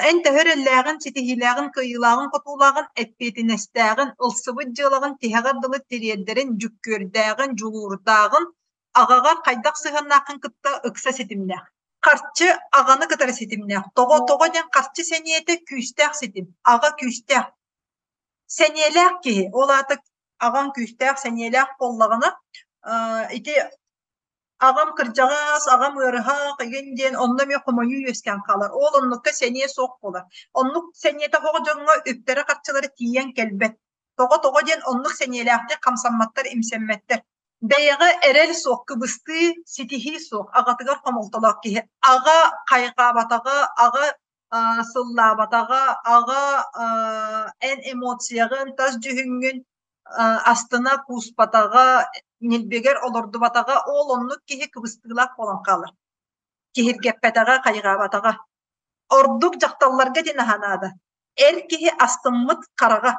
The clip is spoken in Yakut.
Эн төһө эрэллээҕин, ситиһиилээҕин, кыайыылааҕын, хотуулааҕын, эппиэтинэстээҕин, ылсыбыт дьыалаҕын тиһэҕэр дылы тириэрдэрин, дьүккүөрдээҕин, дьулуурдааҕын, аҕаҕар хайдах сыһыаннааххын кытта ыкса ситимнээх. Харчы аҕаны кытары ситимнээх. Тоҕо тоҕо диэн харчы сэниэтэ күүстээх ситим. Аҕа күүстээх. Сэниэлээх киһи, ол аата аҕаҥ күүстээх, сэниэлээх буоллаҕына, ити аҕам кырдьаҕас, аҕам ыарыһах игин диэн онно эмиэ хомойуу үөскээн хаалар. Ол оннукка сэниэ суох буолар. Оннук сэниэтэ оһох дьоҥҥо үптэрэ-харчылара тиийэн кэлбэт. Тоҕо тоҕо диэн оннук сэниэлээхтик хамсамматтар, имсэммэттэр. Бэйэҕэ эрэл суох, кыбыстыы, ситиһии суох, аҕатыгар хомолтолоох киһи. Аҕа хайҕаабатаҕа, аҕа сыллаабатаҕа, аҕа эн эмоцияҕын, тас дьүһүҥҥүн астына кууспатаҕа, ньилбэгэр олордубатаҕа, ол оннук киһи кыбыстыылаах буолан хаалар. Киһиргэппэтэҕэ, хайҕаабатаҕа. Ордук дьахталларга ити наһаа наада. Эр киһи астыммыт хараҕа.